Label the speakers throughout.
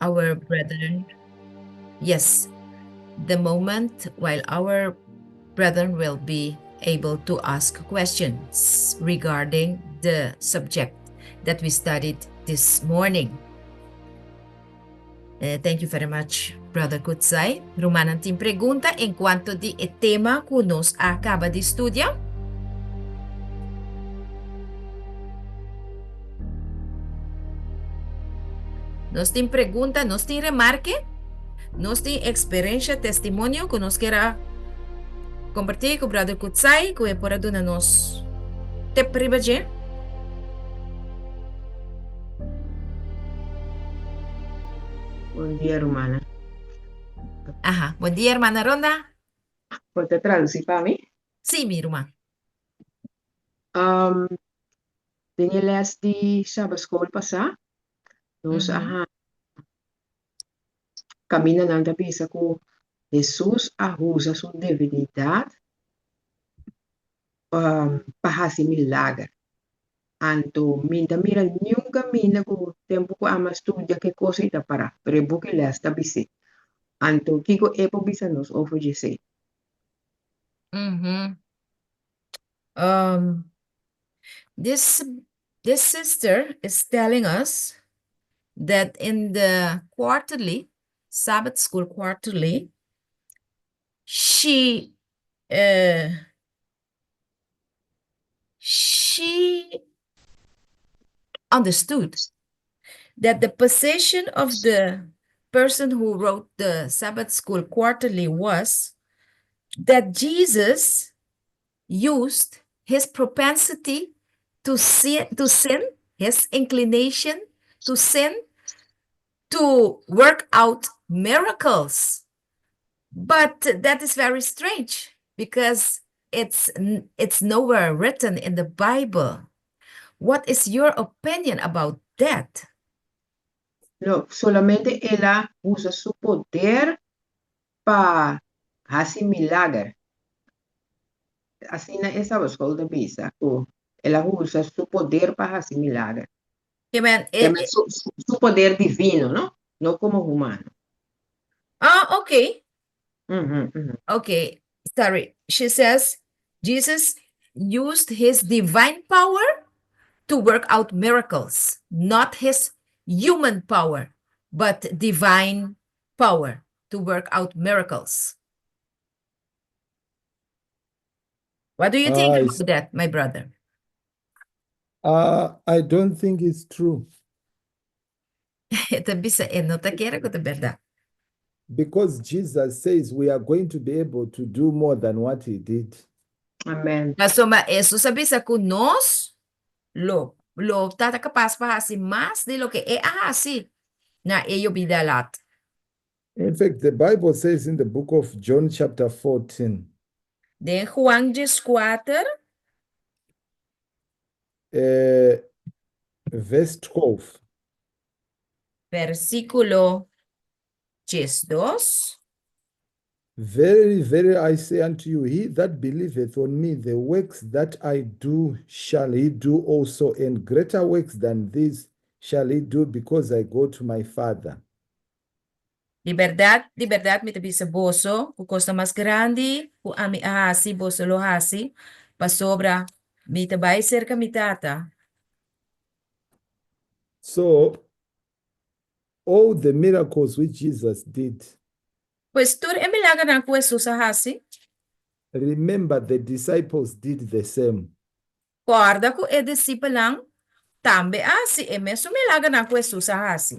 Speaker 1: our brethren, yes, the moment while our brethren will be able to ask questions regarding the subject that we studied this morning. Eh, thank you very much, Brother Kutsai. Rumannan tin pregunta en cuanto di e tema cu nos a caba di studia? Nos tin pregunta, nos tin remarke, nos tin experiencia, testimonio cu nos kier a comparti cu Brother Kutsai cu e por a duna nos tip riba dje?
Speaker 2: Bon dia, hermana.
Speaker 1: Aha, bon dia, hermana Ronda.
Speaker 2: Por ta traduci pa mi?
Speaker 1: Sí, mi ruman.
Speaker 2: Um, den e les di Sabbatschool pasá, nos a haña kamindanan ta bisa ku Hesus a usa su divinidat pa hasi milager. Anto mi ta mira niun kaminda ku tempu ku ami a studia ke kos ei ta pará, pero e buki les ta bis'é. Anto kiko e por bisa nos over djesei?
Speaker 1: This this sister is telling us that in the quarterly, Sabbath school quarterly, she uh, she understood that the position of the person who wrote the Sabbath School Quarterly was that Jesus used his propensity to sin, to sin, his inclination to sin, to work out miracles. But that is very strange because it's it's nowhere written in the Bible. What is your opinion about that?
Speaker 2: No, solamente el a usa su poder pa hasi milager. Asina e Sabbatschool ta bisa ku el a usa su poder pa hasi milager.
Speaker 1: Ke men, e,
Speaker 2: Ke men su, su, su poder divino, no? No komo humano.
Speaker 1: Ah, okay.
Speaker 2: Mhm, mhm.
Speaker 1: Okay, sorry. She says Jesus used his divine power to work out miracles, not his human power, but divine power to work out miracles. What do you think
Speaker 3: I
Speaker 1: about that, my brother?
Speaker 3: I don't think it's true.
Speaker 1: E ta bisa e no ta kere ku ta bèrdat.
Speaker 3: Because Jesus says we are going to be able to do more than what he did.
Speaker 2: Amen.
Speaker 1: Pasobra Hesus a bisa ku nos lo lo ta kapas pa hasi mas di loke e a hasi na e yobida lat.
Speaker 3: In fact, the Bible says in the book of John chapter 14.
Speaker 1: Den Juan dieskuater.
Speaker 3: Verse 12.
Speaker 1: Versíkulo diesdos.
Speaker 3: Verily, verily, I say unto you, he that believeth on me, the works that I do shall he do also, and greater works than these shall he do, because I go to my Father.
Speaker 1: Di bèrdat, di bèrdat, mi ta bisa boso, ku kosnan mas grandi ku ami a hasi, boso lo hasi, pasobra mi ta bai serka mi Tata.
Speaker 3: So, all the miracles which Jesus did.
Speaker 1: Pues tur e milagernan ku Hesus a hasi.
Speaker 3: Remember, the disciples did the same.
Speaker 1: Kòrda ku e disipelnan tambe a hasi e mesun milagernan ku Hesus a hasi.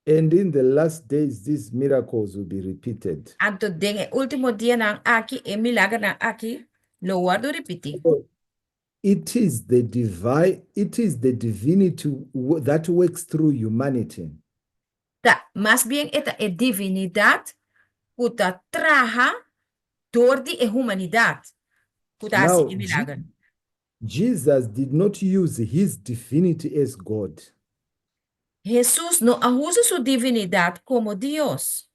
Speaker 3: And in the last days these miracles will be repeated.
Speaker 1: Anto den e último dianan aki e milagernan aki lo wòrdu ripití.
Speaker 3: So it is the divine, it is the divinity that works through humanity.
Speaker 1: Ta, mas bien e ta e divinidat ku ta traha dor di e humanidat ku ta hasi
Speaker 3: Now,
Speaker 1: e milager.
Speaker 3: Jesus did not use his divinity as God.
Speaker 1: Hesus no a usa su divinidat komo Dios.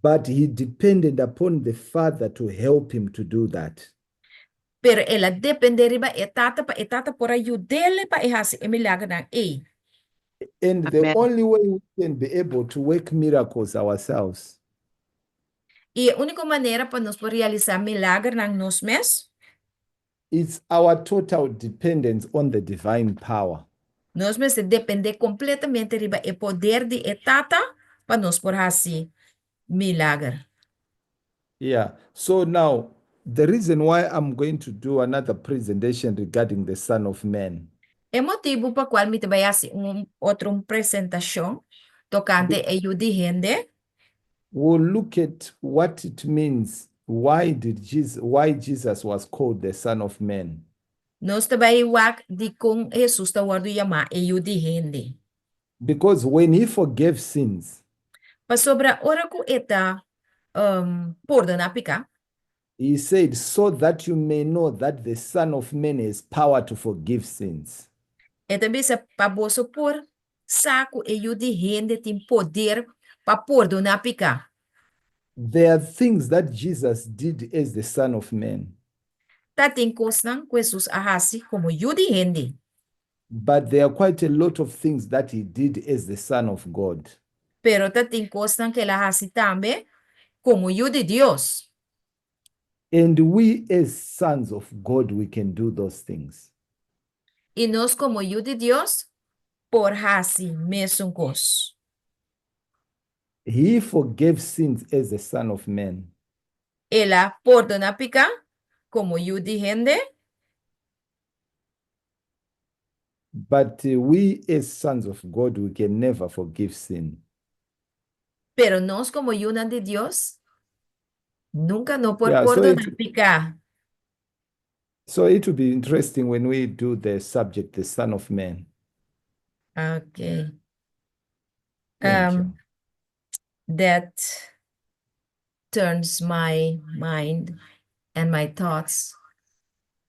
Speaker 3: But he depended upon the Father to help him to do that.
Speaker 1: Pero el a dependé riba e Tata pa e Tata por a yud'é pa e hasi e milagernan ei.
Speaker 3: And the
Speaker 2: Amen.
Speaker 3: only way we can be able to work miracles ourselves
Speaker 1: I e úniko manera pa nos por realisá milagernan nos mes,
Speaker 3: it's our total dependence on the divine power.
Speaker 1: Nos mester dependé kompletamente riba e poder di e Tata pa nos por hasi milager.
Speaker 3: Yeah. So now, the reason why I'm going to do another presentation regarding the Son of Man.
Speaker 1: E motibu pa kual mi ta bai hasi un otro un presentashon tokante e Yu di Hende.
Speaker 3: We'll look at what it means, why did Jesus, why Jesus was called the Son of Man.
Speaker 1: Nos ta bai wak dikon Hesus ta wòrdu yamá e Yu di Hende.
Speaker 3: Because when he forgave sins,
Speaker 1: Pasobra ora ku e ta pordoná piká.
Speaker 3: He said, So that you may know that the Son of Man has power to forgive sins.
Speaker 1: E ta bisa, Pa boso por sa ku e Yu di Hende tin poder pa pordoná piká.
Speaker 3: There are things that Jesus did as the Son of Man.
Speaker 1: Ta tin kosnan ku Hesus a hasi komo Yu di Hende.
Speaker 3: But there are quite a lot of things that he did as the Son of God.
Speaker 1: Pero ta tin kosnan ku el a hasi tambe komo Yu di Dios.
Speaker 3: And we as sons of God we can do those things.
Speaker 1: I nos komo yu di Dios por hasi mesun kos.
Speaker 3: He forgave sins as the Son of Man.
Speaker 1: El a pordoná piká komo Yu di hende.
Speaker 3: But we as sons of God we can never forgive sin.
Speaker 1: Pero nos komo yunan di Dios nunka no por
Speaker 3: Yeah, so
Speaker 1: pordoná
Speaker 3: it,
Speaker 1: piká.
Speaker 3: so it will be interesting when we do the subject, the Son of Man.
Speaker 1: Okay.
Speaker 3: Thank you.
Speaker 1: That turns my mind and my thoughts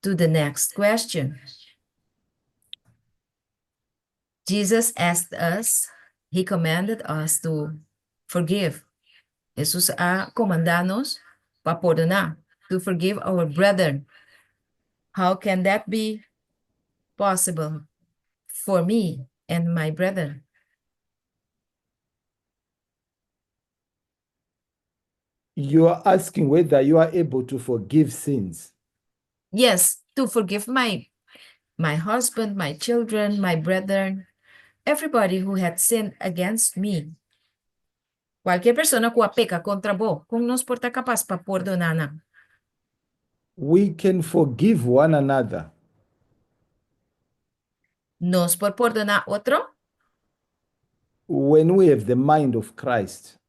Speaker 1: to the next question. Jesus asked us, he commanded us to forgive. Jesus a komandá nos pa pordoná, to forgive our brethren. How can that be possible for me and my brethren?
Speaker 3: You are asking whether you are able to forgive sins.
Speaker 1: Yes, to forgive my my husband, my children, my brethren, everybody who had sinned against me. Cualkier persona cu a peca contra bo, con nos por ta capaz pa pordona nan?
Speaker 3: We can forgive one another.
Speaker 1: Nos por pordona otro?
Speaker 3: When we have the mind of Christ.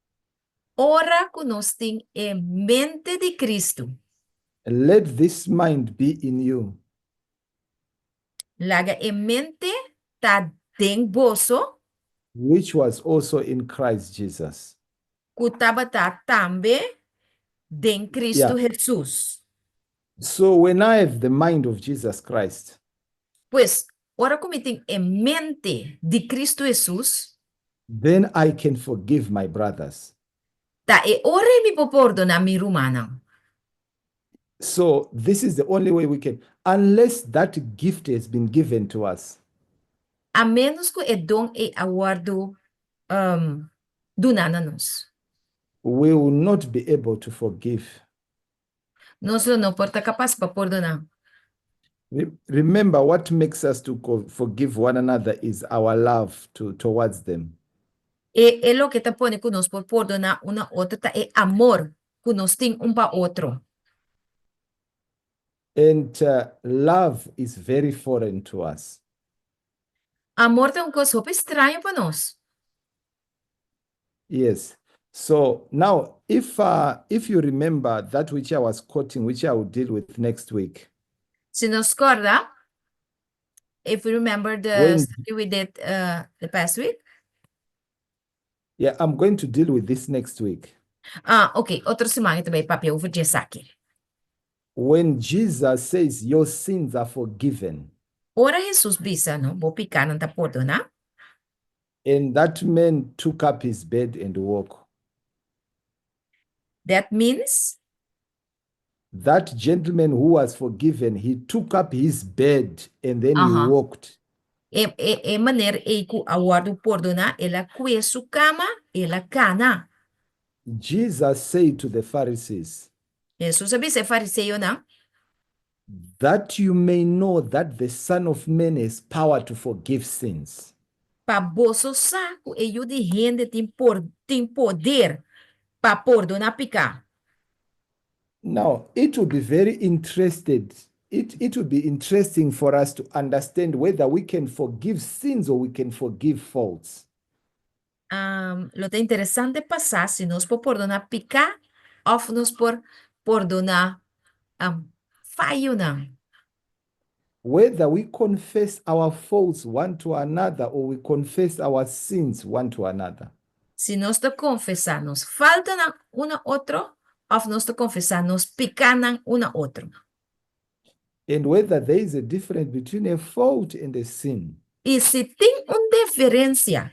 Speaker 1: Ora ku nos tin e mente di Kristu.
Speaker 3: Let this mind be in you.
Speaker 1: Laga e mente ta den boso.
Speaker 3: Which was also in Christ Jesus.
Speaker 1: Ku tabata tambe den Kristu
Speaker 3: Yeah.
Speaker 1: Hesus.
Speaker 3: So when I have the mind of Jesus Christ.
Speaker 1: Pues, ora ku mi tin e mente di Kristu Hesus.
Speaker 3: Then I can forgive my brothers.
Speaker 1: Ta e ora ei mi por pordoná mi rumannan.
Speaker 3: So this is the only way we can, unless that gift has been given to us.
Speaker 1: A ménos ku e don ei a wòrdu duná na nos.
Speaker 3: We will not be able to forgive.
Speaker 1: Nos lo no por ta kapas pa pordoná.
Speaker 3: Remember, what makes us to forgive one another is our love to, towards them.
Speaker 1: E e loke ta pone ku nos por pordoná un na otro ta e amor ku nos tin un pa otro.
Speaker 3: And love is very foreign to us.
Speaker 1: Amor ta un kos hopi straño pa nos.
Speaker 3: Yes. So now, if if you remember that which I was quoting, which I will deal with next week.
Speaker 1: Si nos kòrda, if we remember the
Speaker 3: When
Speaker 1: study we did the past week.
Speaker 3: Yeah, I'm going to deal with this next week.
Speaker 1: Ah, ok, otro siman e ta bai papia over djesaki.
Speaker 3: When Jesus says your sins are forgiven.
Speaker 1: Ora Hesus bisa, no, bo pikánan ta pordoná.
Speaker 3: And that man took up his bed and walk.
Speaker 1: That means?
Speaker 3: That gentleman who was forgiven, he took up his bed and then he
Speaker 1: Aha.
Speaker 3: walked.
Speaker 1: E, e, e meneer ei ku a wòrdu pordoná, el a kue su kama, el a kana.
Speaker 3: Jesus said to the Pharisees,
Speaker 1: Hesus a bisa e fariseonan,
Speaker 3: That you may know that the Son of Man has power to forgive sins.
Speaker 1: Pa boso sa ku e Yu di hende tin por tin poder pa pordoná piká.
Speaker 3: Now, it will be very interested, it will be interesting for us to understand whether we can forgive sins or we can forgive faults.
Speaker 1: Lo ta interesante pa sa si nos por pordoná piká òf nos por pordoná fayonan.
Speaker 3: Whether we confess our faults one to another or we confess our sins one to another.
Speaker 1: Si nos ta konfesá nos faltanan un na otro òf nos ta konfesá nos pikánan un na otro.
Speaker 3: And whether there is a difference between a fault and a sin.
Speaker 1: I si tin un diferensia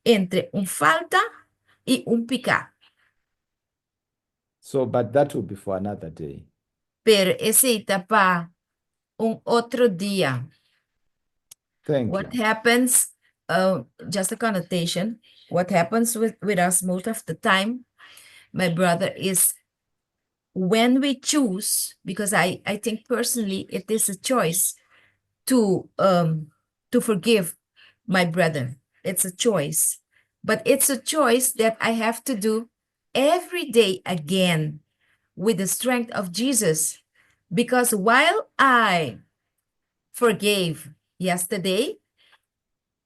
Speaker 1: entre un falta i un piká.
Speaker 3: So, but that will be for another day.
Speaker 1: Pero esei ta pa un otro dia.
Speaker 3: Thank
Speaker 1: What
Speaker 3: you.
Speaker 1: happens, just a connotation, what happens with us most of the time, my brother, is when we choose, because I think personally it is a choice to forgive my brother. It's a choice. But it's a choice that I have to do every day again with the strength of Jesus. Because while I forgave yesterday,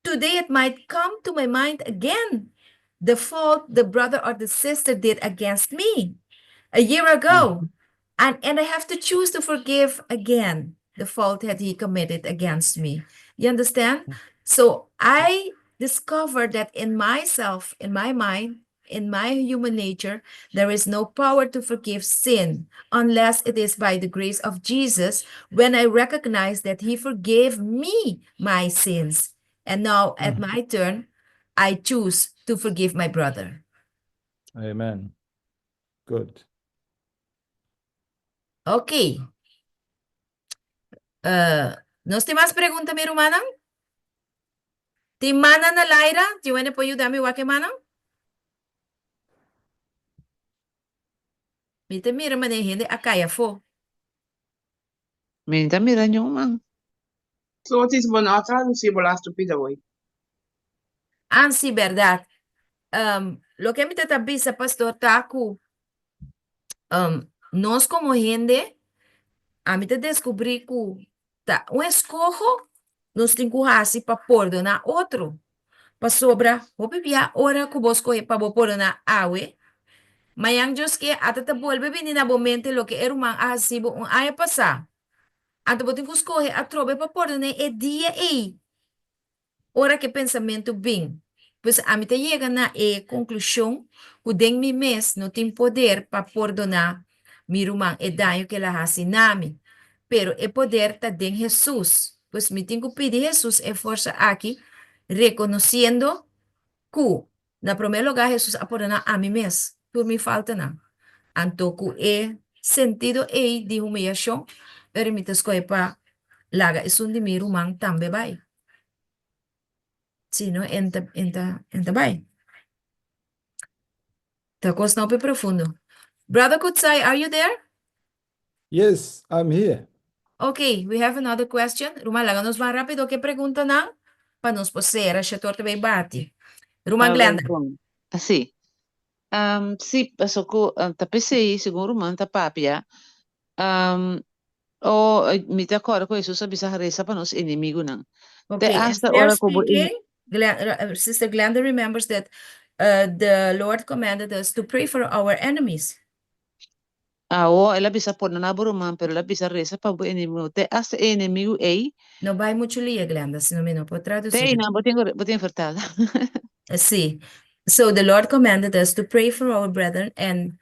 Speaker 1: today it might come to my mind again the fault the brother or the sister did against me a year ago. And I have to choose to forgive again the fault that he committed against me. You understand? So I discovered that in myself, in my mind, in my human nature, there is no power to forgive sin unless it is by the grace of Jesus when I recognize that he forgave me my sins. And now at my turn, I choose to forgive my brother.
Speaker 3: Amen. Good.
Speaker 1: Ok. Nos tin mas pregunta, mi rumannan? Tin mannan na laira? Tin hende por yuda mi wak e mannan? Mi ta mira manera hende a kai afó.
Speaker 4: Mi no ta mira niun man.
Speaker 2: Otis, bo no a tradusí bo lastu pida hoy.
Speaker 1: Ah, sí, bèrdat. Loke mi ta ta bisa, pastor, ta ku nos komo hende, ami ta deskubrí ku ta un eskoho nos tin ku hasi pa pordoná otro. Pasobra hopi bia ora ku bo skohe pa bo pordoná awe, mañan Dios ke ata ta bolbe bini na bo mente loke e ruman a hasi bo un aña pasá. Anto bo tin ku skohe atrobe pa pordon'é e dia ei. Ora ku e pensamentu bin. Pues ami ta yega na e konklushon ku den mi mes no tin poder pa pordoná mi ruman e daño ku el a hasi na mi. Pero e poder ta den Hesus. Pues mi tin ku pidi Hesus e forsa aki, rekonosiendo ku na promé lugá Hesus a pordoná ami mes tur mi faltanan. Anto ku e sentido ei di humiyashon, pero mi ta skohe pa laga esun di mi ruman tambe bai. Si no, en ta, en ta, en ta bai. Ta kos hopi profundo. Brother Kutsai, are you there?
Speaker 3: Yes, I'm here.
Speaker 1: Okay, we have another question. Ruman, laga nos ban rápido ku preguntanan pa nos por sera shetor ta bai bati. Ruman
Speaker 4: Ah,
Speaker 1: Glenda.
Speaker 4: Bon. Asina. Sí, paso ku ta p'esei, segun ruman ta papia, o mi ta kòrda ku Hesus a bisa resa pa nos enemigunan.
Speaker 1: Okay, as
Speaker 4: hasta
Speaker 1: they're
Speaker 4: ora komo
Speaker 1: speaking, Sister Glenda remembers that the Lord commanded us to pray for our enemies.
Speaker 4: Ah, o el a bisa pordoná bo ruman, pero el a bisa resa pa bo enemigu. Te hasta e enemigu ei,
Speaker 1: No bai muchu lihe, Glenda, sino mi no por
Speaker 4: te
Speaker 1: tradusí.
Speaker 4: no, bo tin vertaal.
Speaker 1: Sí. So the Lord commanded us to pray for our brethren and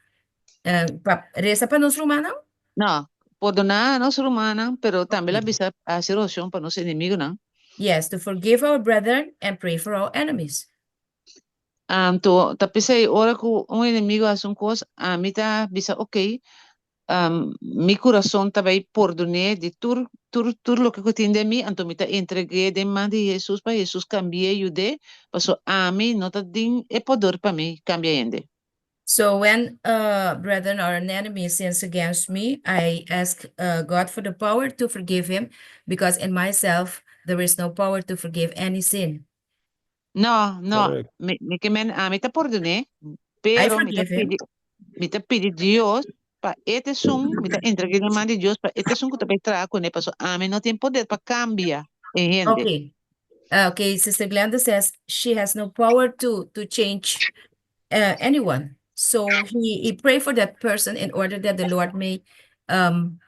Speaker 1: pa, resa pa nos rumannan?
Speaker 4: No, pordoná nos rumannan, pero tambe el a bisa hasi orashon pa nos enemigunan.
Speaker 1: Yes, to forgive our brethren and pray for our enemies.
Speaker 4: Anto, ta p'esei ora ku un enemigu hasi un kos, ami ta bisa, ok. Mi kurason ta bai pordon'é di tur tur tur loke ku tin den mi, anto mi ta entreg'é den man di Hesus pa Hesus kambi'é, yud'é, paso ami no ta tin e poder pa mi kambia hende.
Speaker 1: So when a brethren or an enemy sins against me, I ask God for the power to forgive him, because in myself there is no power to forgive any sin.
Speaker 4: No, no,
Speaker 3: Correct.
Speaker 4: mi mi ke men ami ta pordon'é,
Speaker 1: I
Speaker 4: pero mi ta
Speaker 1: forgive him.
Speaker 4: pidi mi ta pidi Dios pa e ta esun, mi ta entreg'é den man di Dios pa e ta esun ku ta bai traha kuné, pasobra ami no tin poder pa kambia e hende.
Speaker 1: Okay. Okay, Sister Glenda says she has no power to to change anyone. So he he pray for that person in order that the Lord may um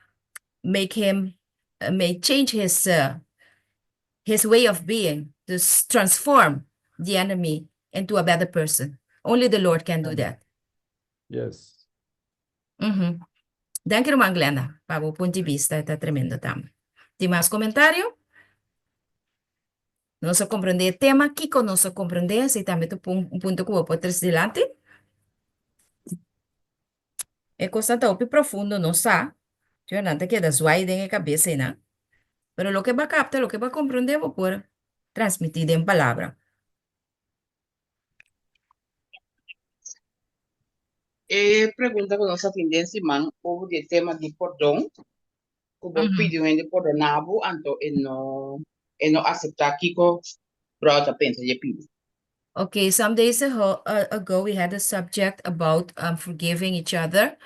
Speaker 1: make him may change his his way of being, to transform the enemy into a better person. Only the Lord can do that.
Speaker 3: Yes.
Speaker 1: Danki ruman Glenda, pa bo punto di bista ta tremendo tambe. Tin mas comentario? Nos a comprende e tema, kiko nos a comprende, esei tambe ta un punto ku bo por trese dilanti. E kosnan ta hopi profundo, nos sa, yo nan ta keda zwai den e kabes einan. Pero loke bo a kapta, loke bo a komprondé, bo por transmití den palabra.
Speaker 5: E pregunta ku nos a tin den siman over di e tema di pordon, ku bo pidi un hende pordoná bo, anto e no e no aseptá kiko bròder ta pensa di e pidi.
Speaker 1: Okay, some days ago, ago we had a subject about forgiving each other.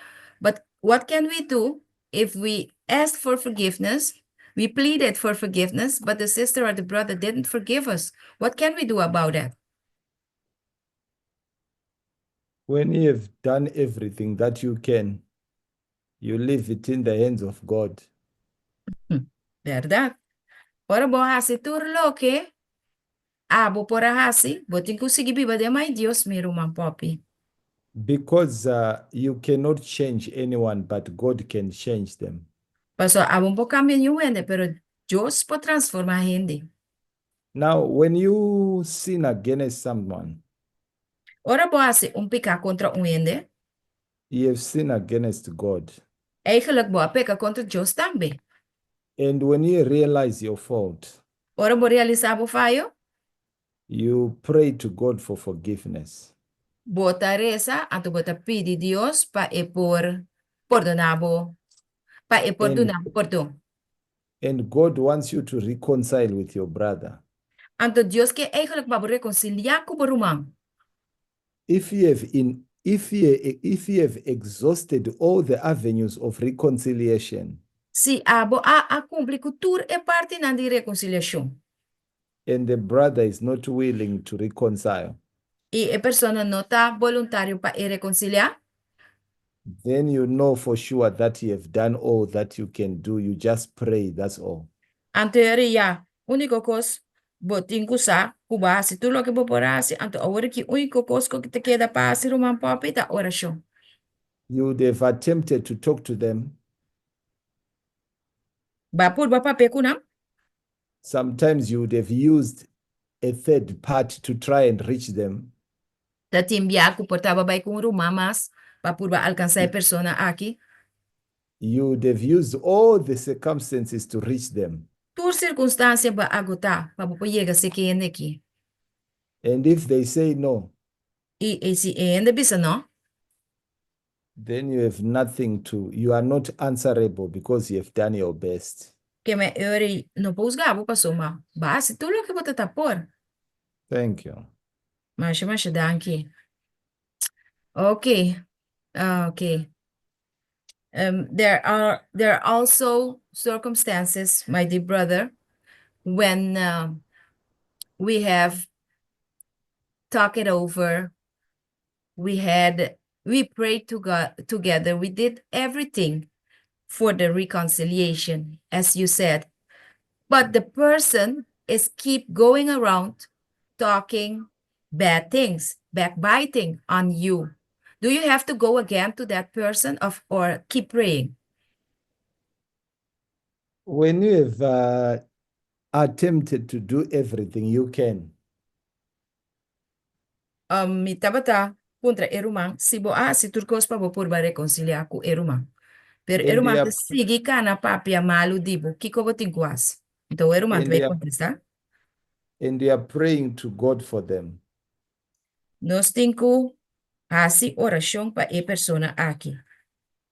Speaker 1: But what can we do if we asked for forgiveness, we pleaded for forgiveness, but the sister or the brother didn't forgive us? What can we do about that?
Speaker 3: When you have done everything that you can, you leave it in the hands of God.
Speaker 1: Bèrdat. Ora bo hasi tur loke abo por a hasi, bo tin ku sigui biba den man Dios, mi ruman Poppy.
Speaker 3: Because you cannot change anyone but God can change them.
Speaker 1: Pasobra abo no por kambia niun hende, pero Dios por transformá hende.
Speaker 3: Now, when you sin against someone,
Speaker 1: Ora bo hasi un piká kontra un hende,
Speaker 3: you have sinned against God.
Speaker 1: Eigenlijk bo a peka kontra Dios tambe.
Speaker 3: And when you realize your fault,
Speaker 1: Ora bo realisá bo fayo,
Speaker 3: you pray to God for forgiveness.
Speaker 1: Bo ta resa, anto bo ta pidi Dios pa e por pordoná bo, pa e por
Speaker 3: And
Speaker 1: duna bo pordon.
Speaker 3: And God wants you to reconcile with your brother.
Speaker 1: Anto Dios ke eigenlijk pa bo rekonsiliá ku bo ruman.
Speaker 3: If you have in if you if you have exhausted all the avenues of reconciliation.
Speaker 1: Si abo a a kumpli ku tur e partinan di rekonsiliashon.
Speaker 3: And the brother is not willing to reconcile.
Speaker 1: I e persona no ta boluntario pa e rekonsiliá.
Speaker 3: Then you know for sure that you have done all that you can do, you just pray, that's all.
Speaker 1: Anto e ora ya, úniko kos bo tin ku sa ku bo a hasi tur loke bo por a hasi, anto awor ki úniko kos ku ta keda pa hasi ruman Poppy ta orashon.
Speaker 3: You would have attempted to talk to them.
Speaker 1: Bo a purba papia ku nan.
Speaker 3: Sometimes you would have used a third party to try and reach them.
Speaker 1: Ta tin bia ku por taba bai ku un ruman mas pa purba alkansá e persona aki.
Speaker 3: You would have used all the circumstances to reach them.
Speaker 1: Tur sirkunstansia bo a agotá pa bo por yega seki hende aki.
Speaker 3: And if they say no.
Speaker 1: I si e hende bisa no.
Speaker 3: Then you have nothing to, you are not answerable because you have done your best.
Speaker 1: Ke men ora no por husga bo pasobra bo a hasi tur loke bo ta ta por.
Speaker 3: Thank you.
Speaker 1: Masha masha danki. Ok, ok. There are there are also circumstances, my dear brother, when we have talked it over, we had we prayed to God together, we did everything for the reconciliation, as you said. But the person is keep going around talking bad things, backbiting on you. Do you have to go again to that person of or keep praying?
Speaker 3: When you have attempted to do everything you can,
Speaker 1: Mi tabata puntra e ruman si bo a hasi tur kos pa bo purba rekonsiliá ku e ruman. Pero e ruman ta sigui kana papia malu di bo, kiko bo tin ku hasi? Anto e ruman ta bai kontestá.
Speaker 3: And we are praying to God for them.
Speaker 1: Nos tin ku hasi orashon pa e persona aki.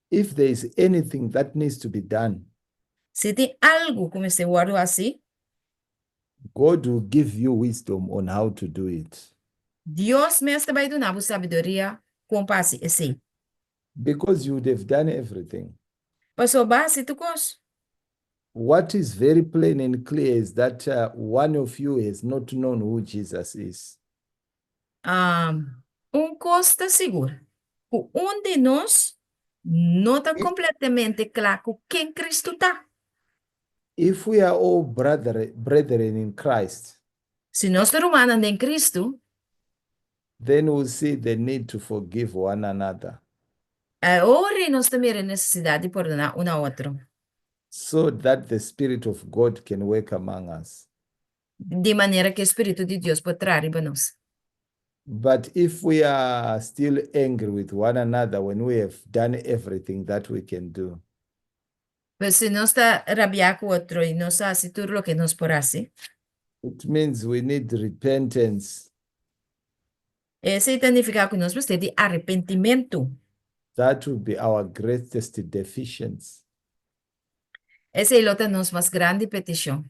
Speaker 3: If there is anything that needs to be done,
Speaker 1: Si tin algu ku mester wòrdu hasí,
Speaker 3: God will give you wisdom on how to do it.
Speaker 1: Dios mes ta bai duna bo sabiduria kon pa hasi esei.
Speaker 3: Because you would have done everything.
Speaker 1: Pasobra bo a hasi tur kos.
Speaker 3: What is very plain and clear is that one of you has not known who Jesus is.
Speaker 1: Un kos ta sigur, ku un di nos no ta kompletamente kla ku ken Kristu ta.
Speaker 3: If we are all brethren in Christ,
Speaker 1: Si nos ta rumannan den Kristu,
Speaker 3: then we'll see the need to forgive one another.
Speaker 1: Awor nos ta mira e nesesidat di pordoná un a otro.
Speaker 3: So that the Spirit of God can work among us.
Speaker 1: Di manera ku e spiritu di Dios por traha riba nos.
Speaker 3: But if we are still angry with one another when we have done everything that we can do.
Speaker 1: Pero si nos ta rabiá ku otro i nos a hasi tur loke nos por hasi.
Speaker 3: It means we need repentance.
Speaker 1: Esei ta nifiká ku nos mester di arepentimentu.
Speaker 3: That will be our greatest deficiency.
Speaker 1: Esei lo ta nos mas grandi petishon.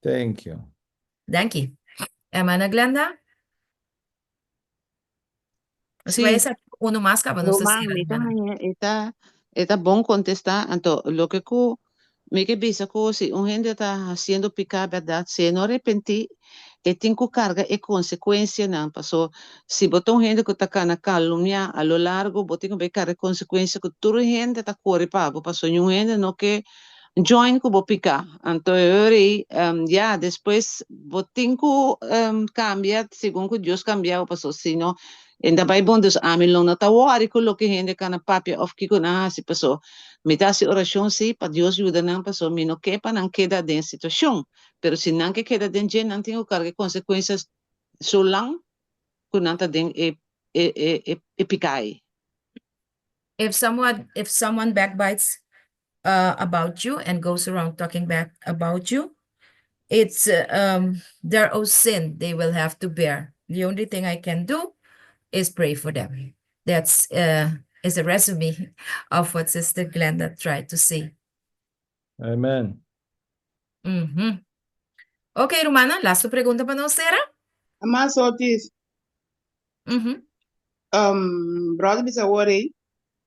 Speaker 3: Thank you.
Speaker 1: Danki. Hermana Glenda? Nos bai
Speaker 4: Sí.
Speaker 1: sa uno mas kaba nos ta
Speaker 4: Ruman,
Speaker 1: sera,
Speaker 4: mi ta
Speaker 1: hermana.
Speaker 4: haña e ta e ta bon kontestá, anto loke ku mi ke bisa ku si un hende ta hasiendo piká bèrdat, si e no arepentí, e tin ku karga e konsekuensianan, paso si bo ta un hende ku ta kana kalumniá a lo largo bo tin ku bai karga e konsekuensia ku tur hende ta kore pa bo, paso niun hende no ke join ku bo piká, anto e ora ei ya despues bo tin ku kambia segun ku Dios kambia bo, paso si no e ta bai bon. Dus ami lo no ta wòri ku loke hende kana papia òf kiko nan a hasi, paso mi ta hasi orashon si pa Dios yuda nan, paso mi no ke pa nan keda den e situashon, pero si nan ke keda den dje nan tin ku karga e konsekuensia so lang ku nan ta den e e e piká ei.
Speaker 1: If someone backbites about you and goes around talking bad about you, it's their own sin they will have to bear. The only thing I can do is pray for them. That's is a resume of what Sister Glenda tried to say.
Speaker 3: Amen.
Speaker 1: Ok, rumannan, laatste pregunta pa nos, sera?
Speaker 5: Mas Otis, brother bisa awor ei,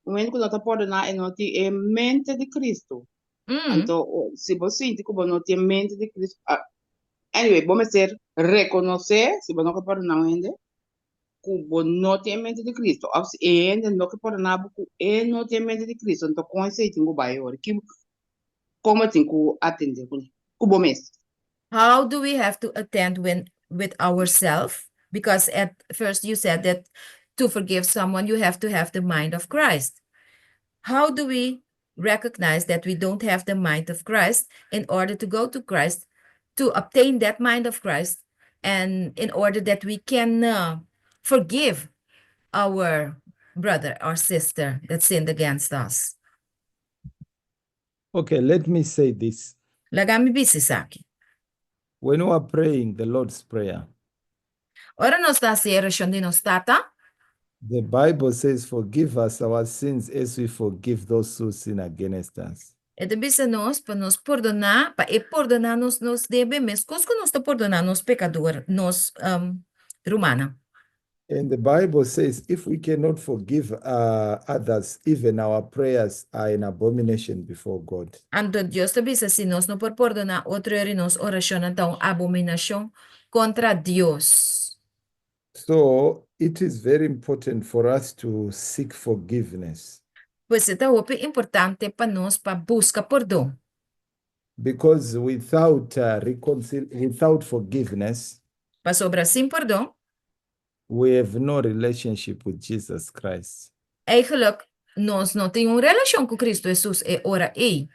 Speaker 5: momento ku no ta pordoná e no tin e mente di Cristo. Anto, si bo sinti ku bo no tin mente di Cristo, ah, anyway, bo mester rekonosé, si bo no ke pordoná un hende, ku bo no tin mente di Cristo. Òf si e hende no ke pordoná bo ku e no tin mente di Cristo, anto kon esei tin ku bai awor? Ki, kon bo tin ku atendé kuné? Ku bo mes.
Speaker 1: How do we have to attend when with ourselves? Because at first you said that to forgive someone, you have to have the mind of Christ. How do we recognize that we don't have the mind of Christ in order to go to Christ to obtain that mind of Christ and in order that we can forgive our brother or sister that sinned against us?
Speaker 3: Okay, let me say this.
Speaker 1: Laga mi bisa esaki.
Speaker 3: When we are praying the Lord's Prayer,
Speaker 1: Ora nos ta hasi orashon di nos Tata,
Speaker 3: the Bible says, "Forgive us our sins as we forgive those who sin against us."
Speaker 1: E ta bisa nos pa nos pordoná, pa e pordoná nos nos debe, meskos ku nos ta pordoná nos pekadó, nos rumannan.
Speaker 3: And the Bible says, if we cannot forgive others, even our prayers are an abomination before God.
Speaker 1: Anto Dios ta bisa si nos no por pordoná otro i nos orashon ta un abominashon kontra Dios.
Speaker 3: So it is very important for us to seek forgiveness.
Speaker 1: Pues ta hopi importante pa nos pa buska pordon.
Speaker 3: Because without forgiveness,
Speaker 1: Pasobra sin pordon,
Speaker 3: we have no relationship with Jesus Christ.
Speaker 1: Eigenlijk nos no tin un relashon ku Kristu Hesus e ora ei.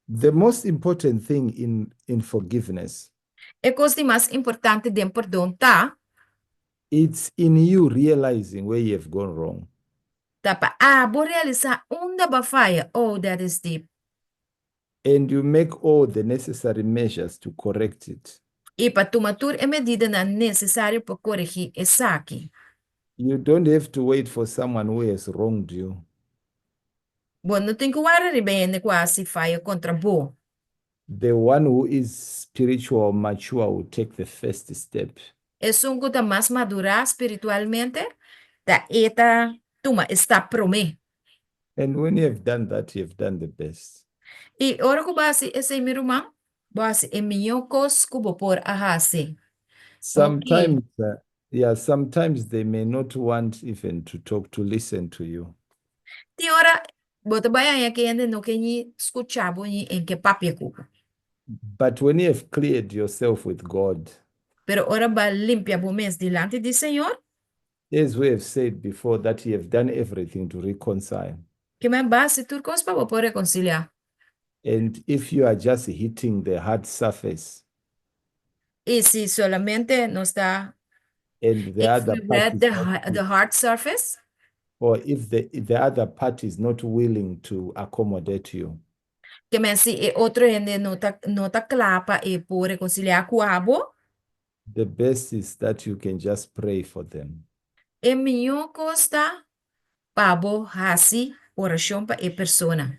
Speaker 3: The most important thing in forgiveness,
Speaker 1: E kos di mas importante den pordon ta,
Speaker 3: it's in you realizing where you have gone wrong.
Speaker 1: Ta pa abo realisá unda b'a faya. Oh, that is deep.
Speaker 3: And you make all the necessary measures to correct it.
Speaker 1: I pa tuma tur e medidanan nesesario pa koregí esaki.
Speaker 3: You don't have to wait for someone who has wronged you.
Speaker 1: Bo no tin ku warda riba e hende ku a hasi faya kontra bo.
Speaker 3: The one who is spiritual mature will take the first step.
Speaker 1: Esun ku ta mas madurá spiritualmente ta e ta tuma e stap promé.
Speaker 3: And when you have done that, you have done the best.
Speaker 1: I ora ku bo hasi esei, mi ruman, bo hasi e mihó kos ku bo por a hasi.
Speaker 3: Sometimes, yeah, sometimes they may not want even to talk, to listen to you.
Speaker 1: Tin ora bo ta bai haña ku hende no ke ni skucha bo ni en ke papia ku bo.
Speaker 3: But when you have cleared yourself with God,
Speaker 1: Pero ora bo a limpia bo mes dilanti di Señor,
Speaker 3: as we have said before, that you have done everything to reconcile.
Speaker 1: Ke men b'a hasi tur kos pa bo por rekonsiliá.
Speaker 3: And if you are just hitting the hard surface,
Speaker 1: I si solamente nos ta
Speaker 3: and the
Speaker 1: if
Speaker 3: other
Speaker 1: we
Speaker 3: party
Speaker 1: read
Speaker 3: is
Speaker 1: the,
Speaker 3: not,
Speaker 1: the hard surface,
Speaker 3: or if the other party is not willing to accommodate you,
Speaker 1: ke men si e otro hende no ta kla pa e por rekonsiliá ku abo,
Speaker 3: the best is that you can just pray for them.
Speaker 1: E mihó kos ta pa bo hasi orashon pa e persona.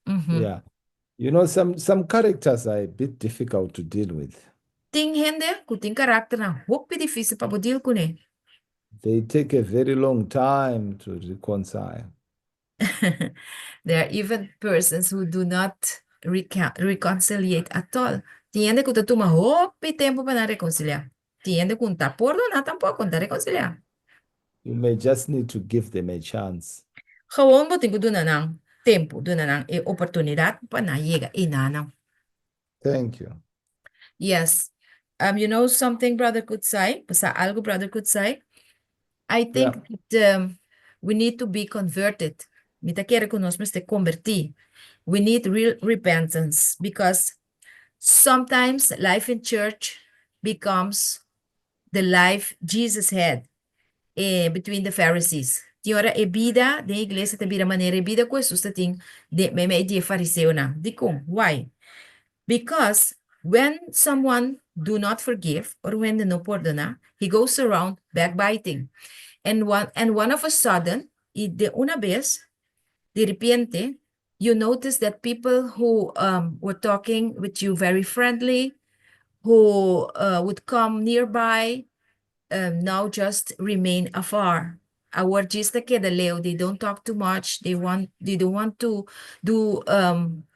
Speaker 3: Yeah. Some characters are a bit difficult to deal with.
Speaker 1: Tin hende ku tin karakternan hopi difísil pa bo deal kuné.
Speaker 3: They take a very long time to reconcile.
Speaker 1: There are even persons who do not reconciliate at all. Tin hende ku ta tuma hopi tempu pa nan rekonsiliá. Tin hende ku n'ta pordoná tampoko, n'ta rekonsiliá.
Speaker 3: You may just need to give them a chance.
Speaker 1: Gewoon bo tin ku duna nan tempu, duna nan e oportunidat pa nan yega einan.
Speaker 3: Thank you.
Speaker 1: Yes. You know something, Brother Kutsai? Bo sa algu, Brother Kutsai? I think that we need to be converted. Mi ta kere ku nos mester kombertí. We need real repentance because sometimes life in church becomes the life Jesus had between the Pharisees. Tin ora e bida den iglesia ta bira manera e bida ku Jesus tabatin den meimei di fariseonan. Dikon? Why? Because when someone do not forgive or when they no pordoná, he goes around backbiting. And one of a sudden, i di un bes, di repente, you notice that people who were talking with you very friendly, who would come nearby, now just remain afar. Awor djis ta keda leu, they don't talk too much. They don't want to do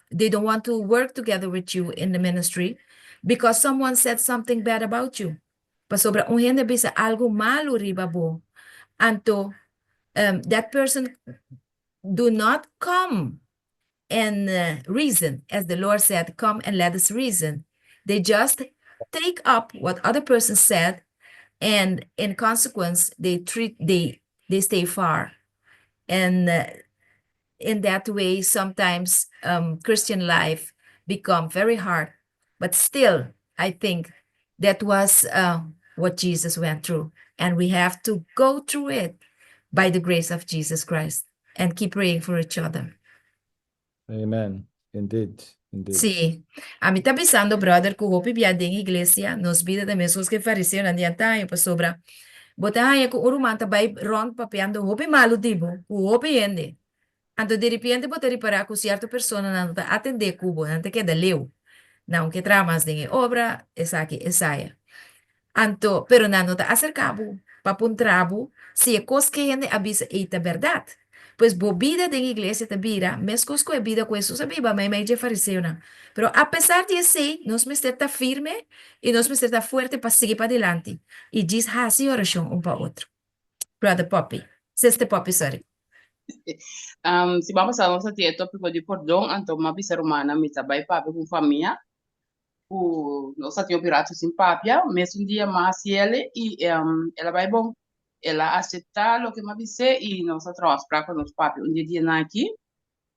Speaker 1: they don't want to work together with you in the ministry because someone said something bad about you. Pasobra un hende a bisa algu malu riba bo. Anto that person do not come and reason, as the Lord said, "Come and let us reason." They just take up what other person said, and in consequence, they stay far. And in that way, sometimes Christian life become very hard. But still, I think that was what Jesus went through, and we have to go through it by the grace of Jesus Christ and keep praying for each other.
Speaker 3: Amen. Indeed. Indeed.
Speaker 1: Sí. Ami ta pensando, brother, ku hopi bia den iglesia, nos bida ta meskos ku fariseonan di antaño, pasobra. Bo ta haña ku un ruman ta bai rònt papiando hopi malu di bo, ku hopi hende. Anto di repente bo ta ripará ku sierto personanan no ta atendé ku bo, nan ta keda leu. Nan no ke traha mas den e obra, esaki, esaya. Anto, pero nan no ta aserká bo, pa puntra bo, si e kos ku hende a bisa ei ta berdat. Pues bo bida den iglesia ta bira, meskos ku e bida ku Jesus a biba, meimei di fariseonan. Pero apesar di esei, nos mester ta firme i nos mester ta fuerte pa sigui padilanti. I djis hasi orashon un pa otro. Brother Poppy, Sister Poppy, sorry.
Speaker 5: Siman pasá nos tabatin e tópiko di pordon, anto m'a bisa rumannan mi ta bai papia ku famia, ku nos tabatin un ratu sin papia, mesun dia m'a hasié i el a bai bon. El a aseptá loke m'a bis'é i nos a traha afspraak pa nos papia un dia aki.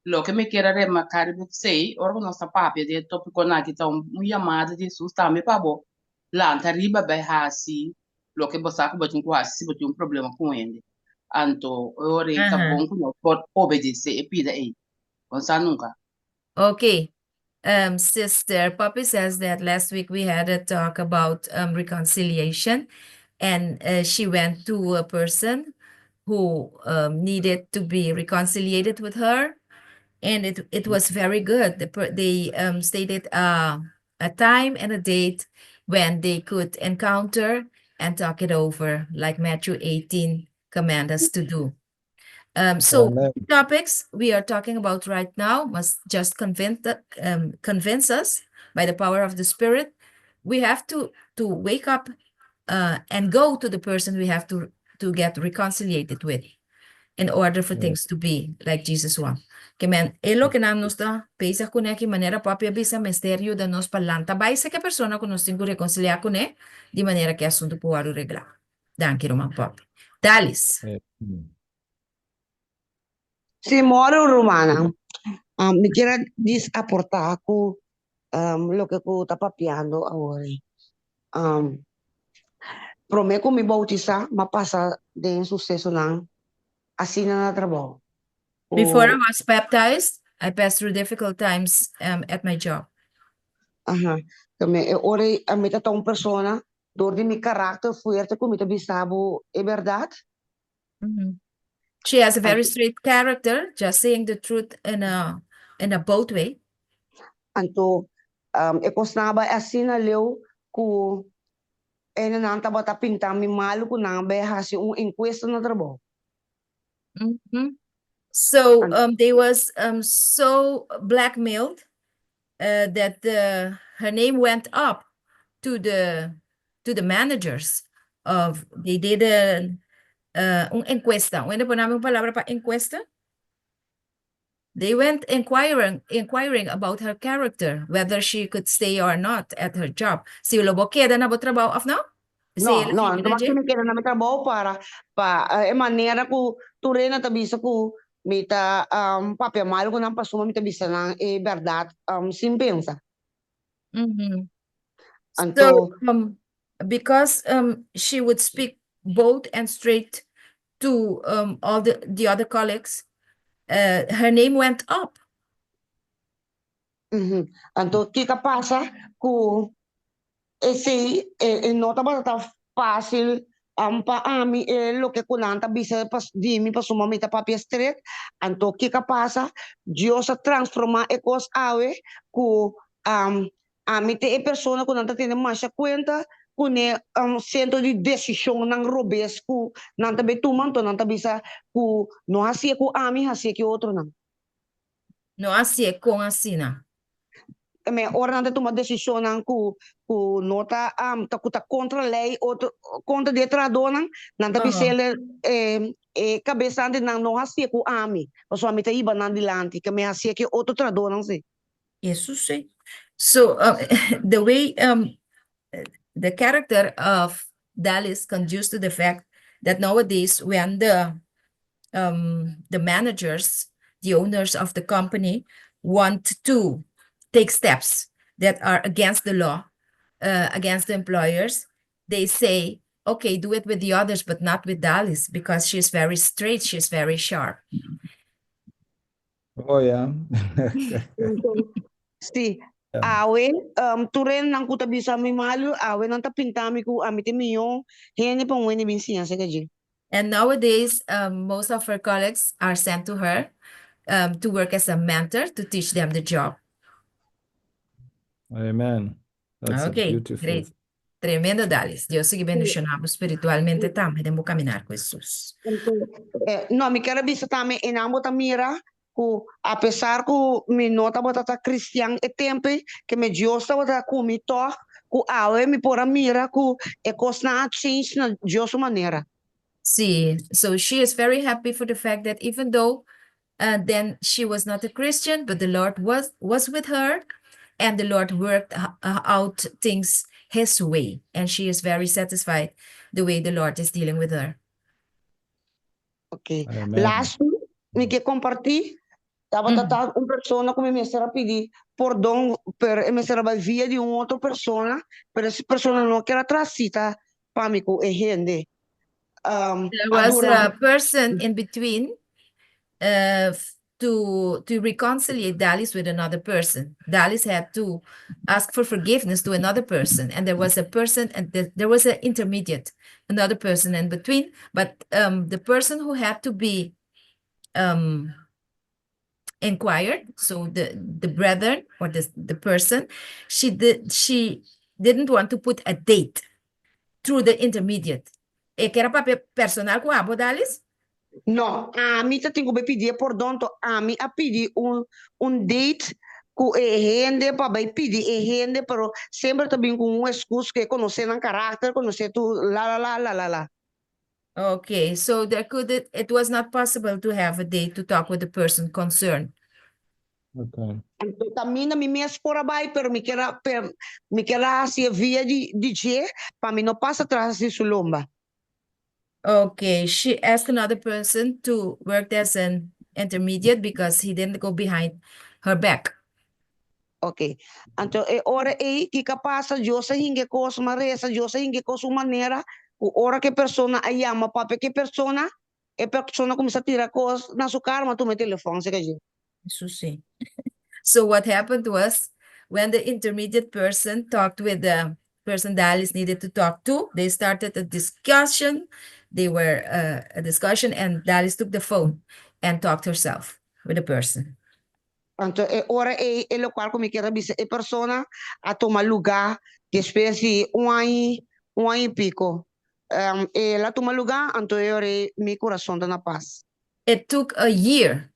Speaker 5: Loke mi ke remarká riba esei, ora ku nos ta papia di e tópikonan aki ta un yamada di Jesus tambe pa bo lanta riba bai hasi loke bo sa ku bo tin ku hasi si bo tin un problema ku hende. Anto e ora ei ta bon ku nos por obedesé e pida ei. Bo no sa nunka.
Speaker 1: Okay. Sister Poppy says that last week we had a talk about reconciliation, and she went to a person who needed to be reconciliated with her, and it was very good. They stated a time and a date when they could encounter and talk it over, like Matthew 18 command us to do. So
Speaker 3: Amen.
Speaker 1: Topics we are talking about right now must just convince us by the power of the Spirit. We have to wake up and go to the person we have to get reconciliated with in order for things to be like Jesus want. Ke men, e loke nan nos ta bezig kuné aki, manera Poppy a bisa, mester yuda nos pa lanta bai serka e persona ku nos tin ku rekonsiliá kuné, di manera ku e asuntu por wòrdu reglá. Danki, ruman Poppy. Dalis.
Speaker 6: Si, moro, rumannan. Mi ke djis aportá ku loke ku ta papiando awor. Promé ku mi boutisá, m'a pasa den susesonan asina na trabou.
Speaker 1: Before I was baptized, I passed through difficult times at my job.
Speaker 6: Aha. Tambe e ora ami ta un persona dor di mi karakter fuerte ku mi ta bisa bo e berdat.
Speaker 1: She has a very straight character, just saying the truth in a bold way.
Speaker 6: Anto e kosnan a bai asina leu ku nan tabata pinta mi malu ku nan a bai hasi un enkuesta na trabou.
Speaker 1: So they was so blackmailed that her name went up to the managers of they did a un enkuesta. Wende pone un palabra pa enkuesta? They went inquiring about her character, whether she could stay or not at her job. Si lo bo keda na bo trabou òf no?
Speaker 6: No, no, no ta mi keda na mi trabou pa e manera ku tur hende ta bisa ku mi ta papia malu ku nan pasobra mi ta bisa nan e berdat sin pensa.
Speaker 1: So, because she would speak bold and straight to all the other colleagues, her name went up.
Speaker 6: Anto, kiko a pasa ku esei no tabata fásil pa ami e loke ku nan ta bisa di mi pasobra mi ta papia straight. Anto, kiko a pasa? Dios a transformá e kos awe ku ami ta e persona ku nan ta tene mas kuenta ku ne sentro di desishonnan robes ku nan ta bai tuma, anto nan ta bisa ku no hasié ku ami, hasié ku otronan.
Speaker 1: No hasié kon asina?
Speaker 6: Me ora nan ta tuma desishonnan ku no ta ta ku ta kontra lei otro kontra di e trahadónan, nan ta bisa e e kabesantenan no hasié ku ami, pasobra mi ta hiba nan dilanti, ke men hasié ku otro trahadónan si.
Speaker 1: Eso sí. So the way the character of Dallas conduces to the fact that nowadays when the managers, the owners of the company want to take steps that are against the law, against the employers, they say, "Okay, do it with the others, but not with Dallas because she's very straight, she's very sharp."
Speaker 3: Oh, yeah.
Speaker 6: Si, awe, tur hendenan ku ta bisa mi malu, awe nan ta pinta mi ku ami ta mihó hende pa un hende bin siña serka dje.
Speaker 1: And nowadays, most of her colleagues are sent to her to work as a mentor to teach them the job.
Speaker 3: Amen. That's a
Speaker 1: Okay,
Speaker 3: beautiful.
Speaker 1: Great. Tremendo, Dalis. Dios sigui bendishoná bo spiritualmente tambe den bo kaminar ku Jesus.
Speaker 6: Anto, no, mi ke bisa tambe, einan bo ta mira ku apesar ku mi no tabata ta kristian e tempu, ke me Dios tabata ku mi tòg, ku awe mi por a mira ku e kosnan a change na Dios su manera.
Speaker 1: Sí, so she is very happy for the fact that even though then she was not a Christian, but the Lord was with her, and the Lord worked out things His way, and she is very satisfied the way the Lord is dealing with her.
Speaker 6: Ok.
Speaker 3: Amen.
Speaker 6: Last, mi ke kompartí, tabata ta un persona ku mi mester a pidi pordon, pero e mester a bai via di un otro persona, pero e persona no ke traha sita pa mi ku e hende.
Speaker 1: There was
Speaker 6: a dura.
Speaker 1: A person in between to reconcile Dalis with another person. Dalis had to ask for forgiveness to another person, and there was a person, and there was an intermediate, another person in between. But the person who had to be inquired, so the brethren or the person, she didn't want to put a date through the intermediate. E ker a papia personal ku abo, Dalis?
Speaker 6: No, ami tabatin ku pidi pordon, to ami a pidi un date ku e hende pa bai pidi e hende, pero semper ta bin ku un excusa ku konosé nan karakter, konosé tur la la la la la la.
Speaker 1: Okay, so there could it was not possible to have a date to talk with the person concerned.
Speaker 6: Anto kaminda mi mes por a bai, pero mi ker a per, mi ker a hasi via di dje, pa mi no pasa tras di su lomba.
Speaker 1: Okay, she asked another person to work as an intermediate because he didn't go behind her back.
Speaker 6: Ok. Anto e ora ei, kiko a pasa, Dios a hinka kos, m'a resa, Dios a hinka kos un manera, ku ora ku e persona a yama papia ku e persona, e persona kuminsá tira kos na su kara, m'a tuma e telefòn, serka dje.
Speaker 1: Eso sí. So what happened was when the intermediate person talked with the person Dalis needed to talk to, they started a discussion. They were a discussion and Dalis took the phone and talked herself with the person.
Speaker 6: Anto e ora ei, e lokual ku mi ker bisa, e persona a tuma lugá despues di un aña i piku. El a tuma lugá, anto e ora ei, mi kurason ta na pas.
Speaker 1: It took a year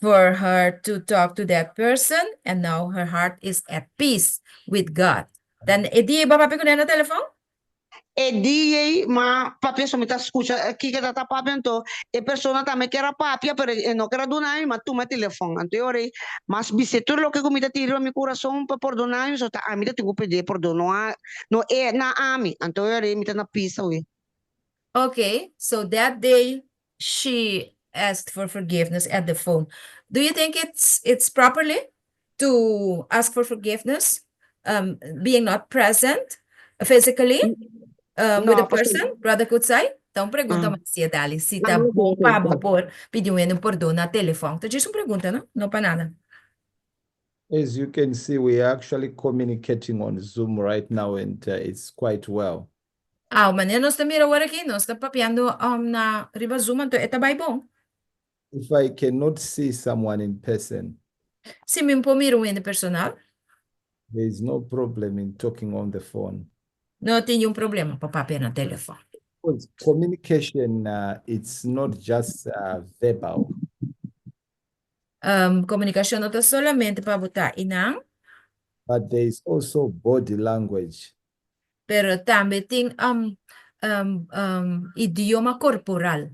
Speaker 1: for her to talk to that person and now her heart is at peace with God. Then e dia b'a papia kuné na telefòn?
Speaker 6: E dia m'a papia so mi ta skucha kiko ta papia, anto e persona tambe ker a papia, pero e no ker a duna mi, m'a tuma e telefòn. Anto e ora ei m'a bis'é tur loke ku mi ta tira mi kurason pa pordoná mi, so ta ami ta tin ku pidi pordon, no a no e na ami. Anto e ora ei mi ta na peace awe.
Speaker 1: Okay, so that day she asked for forgiveness at the phone. Do you think it's properly to ask for forgiveness, being not present physically with
Speaker 6: No,
Speaker 1: a person, Brother Kutsai? Anto, pregunta
Speaker 6: Ah.
Speaker 1: Marcia Dali, si ta
Speaker 2: Ah,
Speaker 1: bon pa
Speaker 2: ok.
Speaker 1: por pidi un pordon na telefòn. Anto, djis un pregunta, no? No pa nada.
Speaker 3: As you can see, we are actually communicating on Zoom right now, and it's quite well.
Speaker 1: Ah, manera nos ta mira awor aki, nos ta papiando na riba Zoom, anto e ta bai bon.
Speaker 3: If I cannot see someone in person,
Speaker 1: Si mi por mira un personal,
Speaker 3: there is no problem in talking on the phone.
Speaker 1: No tin ningun problema pa papia na telefòn.
Speaker 3: Because communication, it's not just verbal.
Speaker 1: Komunikashon no ta solamente pa bo ta einan,
Speaker 3: but there is also body language.
Speaker 1: Pero tambe tin idioma korporal.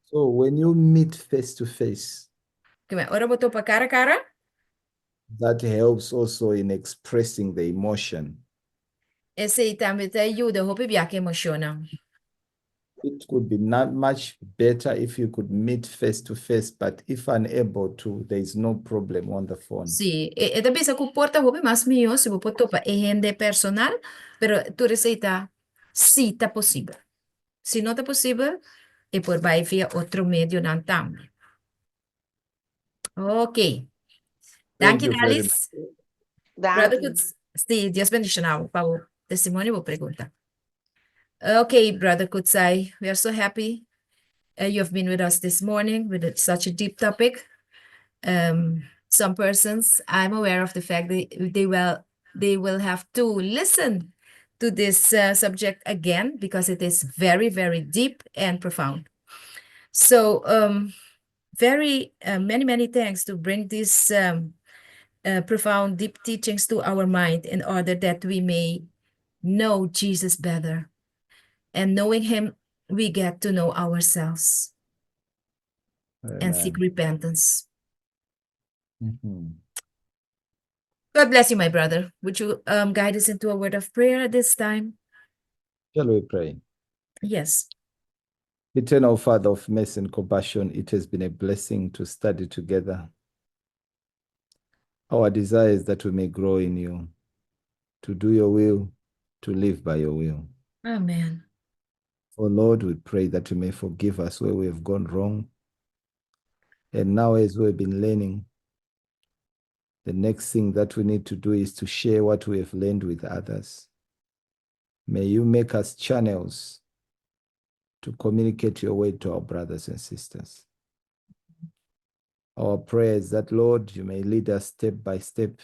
Speaker 3: So when you meet face to face,
Speaker 1: Ke men, ora bo topa kara kara,
Speaker 3: that helps also in expressing the emotion.
Speaker 1: Esei tambe ta yuda hopi bia ku emoshonnan.
Speaker 3: It could be not much better if you could meet face to face, but if unable to, there is no problem on the phone.
Speaker 1: Sí, e ta bisa ku por ta hopi mas mihó si bo por topa e hende personal, pero tur esei ta si ta posibel. Si no ta posibel, e por bai via otro medionan tambe. Ok.
Speaker 3: Thank
Speaker 1: Thank you,
Speaker 3: you very
Speaker 1: Dalis. Brother
Speaker 6: Danki.
Speaker 1: Kuts, sí, Dios bendishoná pa bo testimonio, bo pregunta. Okay, Brother Kutsai, we are so happy you have been with us this morning with such a deep topic. Some persons, I'm aware of the fact that they will have to listen to this subject again because it is very, very deep and profound. So, very many, many thanks to bring these profound, deep teachings to our mind in order that we may know Jesus better. And knowing him, we get to know ourselves and seek
Speaker 3: Amen.
Speaker 1: Repentance. God bless you, my brother. Would you guide us into a word of prayer at this time?
Speaker 3: Shall we pray?
Speaker 1: Yes.
Speaker 3: Eternal Father of mercy and compassion, it has been a blessing to study together. Our desire is that we may grow in you, to do your will, to live by your will.
Speaker 1: Amen.
Speaker 3: Oh Lord, we pray that you may forgive us where we have gone wrong. And now, as we've been learning, the next thing that we need to do is to share what we have learned with others. May you make us channels to communicate your word to our brothers and sisters. Our prayer is that, Lord, you may lead us step by step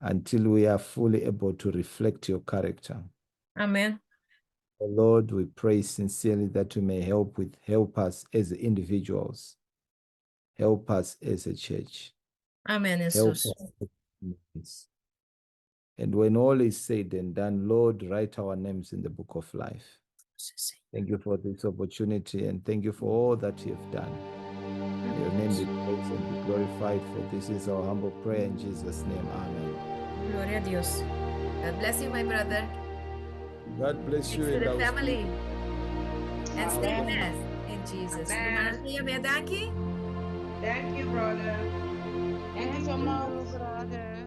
Speaker 3: until we are fully able to reflect your character.
Speaker 1: Amen.
Speaker 3: Oh Lord, we pray sincerely that you may help with help us as individuals, help us as a church,
Speaker 1: Amen,
Speaker 3: help
Speaker 1: Jesus.
Speaker 3: us as communities. And when all is said and done, Lord, write our names in the book of life. Thank you for this opportunity and thank you for all that you have done. May your name be praised and be glorified, for this is our humble prayer in Jesus' name. Amen.
Speaker 1: Gloria a Dios. God bless you, my brother.
Speaker 3: God bless
Speaker 1: Thanks
Speaker 3: you
Speaker 1: to
Speaker 3: and
Speaker 1: the
Speaker 3: I will
Speaker 1: family. And stay
Speaker 2: Amen.
Speaker 1: blessed in Jesus.
Speaker 2: Amen.
Speaker 1: Ruman, danki.
Speaker 2: Thank you, brother.
Speaker 5: Thank you so much.
Speaker 4: brother.